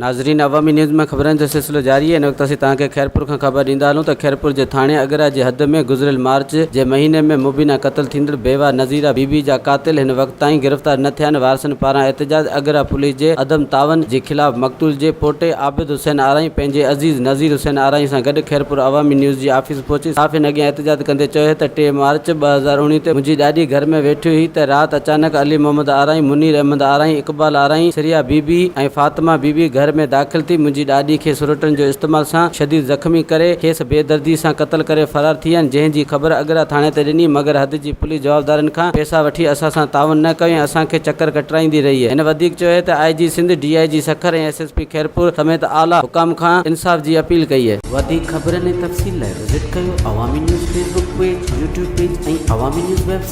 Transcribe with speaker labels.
Speaker 1: ناظرين عوامي نيوز ۾ خبرن جو سلسلو جاري آهي هن وقت اسين توهان کي خيرپور کان خبر ڏيندا هلون ته خيرپور جي ٿاڻي اڳرا جي حد ۾ گذريل مارچ جي مهيني ۾ مبينا قتل ٿيندڙ بيواهه نظيره بي بي جا قاتل هن وقت تائين گرفتار نه ٿيا آهن وارثن پاران احتجاج اڳرا پوليس جي عدم تعاون جي خلاف مقتول جي پوٽي عابد حسين آرائين پنهنجي عزيز نظير حسين آرائين سان گڏ خيرپور عوامي نيوز جي آفيس پهچي صحافين اڳيان احتجاج ڪندي چيو ته 3 مارچ 2019 تي منهنجي ڏاڏي گهر ۾ ويٺي هئي ته رات اچانڪ علي محمد آرائين منير احمد آرائين اقبال آرائين، ثريا بي بي ۽ فاطمه بي بي گهر ۾ داخل ٿي منهنجي ڏاڏي کي سروٽن جو استعمال سان شديد زخمي ڪري کيس بي دردي سان قتل ڪري فرار ٿي ويا جنهن جي خبر اڳرا ٿاڻي تي ڏني مگر حد جي پوليس جوابدارن کان پيسا وٺي اسان سان تعاون نه ڪيو ۽ اسان کي چڪر ڪٽرائيندي رهي هن وڌيڪ چيو ته I G Sindh, D I G Sukkur ۽ S S P Khairpur سميت اعليٰ حڪام کان انصاف جي اپيل ڪئي. وڌيڪ خبرن ۽ تفصيل لاء وزٽ ڪيو Awami news Facebook page, YouTube page ۽ Awami news website.